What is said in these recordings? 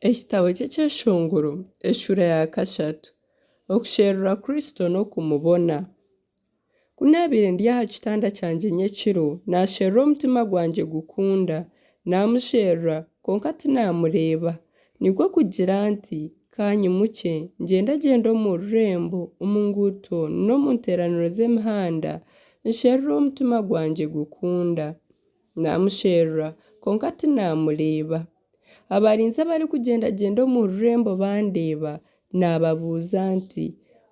Ekitabo ky'ekyeshongoro eshuura ya kashatu Okusherura Kristo n'okumubona. Ku naabaire ndi aha kitanda kyangye nyekiro, naasherura omutima gwangye gukunda, naamusherura, kwonka tinaamureeba. Nikwo kugira nti, Ka nyimukye, ngyendagyende omu rurembo, omu nguuto n'omu nteeraniro z'emihanda, nsherure omutima gwangye gukunda. Naamusherura, kwonka tinaamureeba. Abarinzi abarikugyendagyenda omu rurembo bandeeba, naababuuza nti,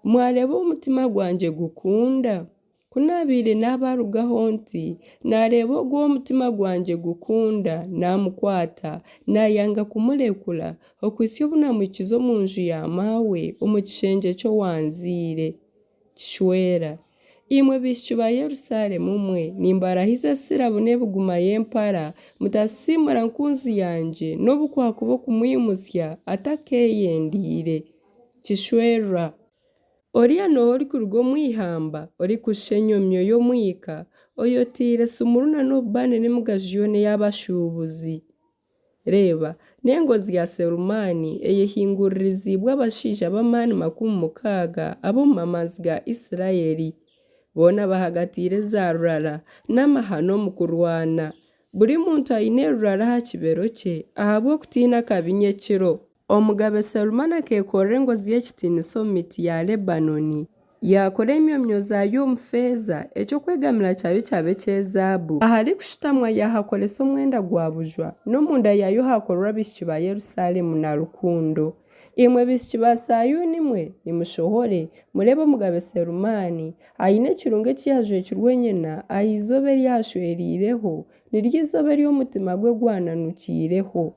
Mwareeba ou omutima gwangye gukunda? Ku naabaire naabarugaho nti, naareeba ogwo ou omutima gwangye gukunda, naamukwata, naayanga kumurekura, okuhitsya obu naamuhikize omu nju ya maawe, omu kishengye ky'owanzaire. Kishwera. Imwe baishiki ba Yerusaalemu mwe, nimbarahiza esirabo n'ebiguma y'empara, mutasisiimura nkunzi yangye, nobu kwakuba okumwimutsya atakeeyendeire. Kishwerwa. Oriya n'oha orikuruga omu ihamba, orikushusha enyomyo y'omwika, oyoteire sumuruna n'obubaane n'emigaju yoona ey'abashuubuzi? Reeba, n'engozi ya Selumaani eyehinguririziibwe abashaija b'amaani 60 ab'omu mamanzi ga Isiraeli. Boona bahagatiire zaarurara n'amahano omu kurwana. Buri muntu aine rurara aha kibero kye ahabw'okutiina akabi nyekiro. Omugabe Selumaani akeekorera engozi y'ekitiinisa omu miti ya Lebanooni, yaakora emyomyo zaayo omu feeza, eky'okwegamira kyayo kyaba eky'ezaabu. Aharikushutamwa yaahakoresa omwenda gwa bujwa, n'omunda yaayo haakorwa abaishiki ba Yerusaalemu na rukundo. Imwe baishiki ba Saayuuni mwe, nimushohore, mureebe Omugabe Selumaani, aine ekirunga eki yaajwekirwe nyina aha izooba eri yaashwereireho, niryo izooba eri omutima gwe gwananukiireho.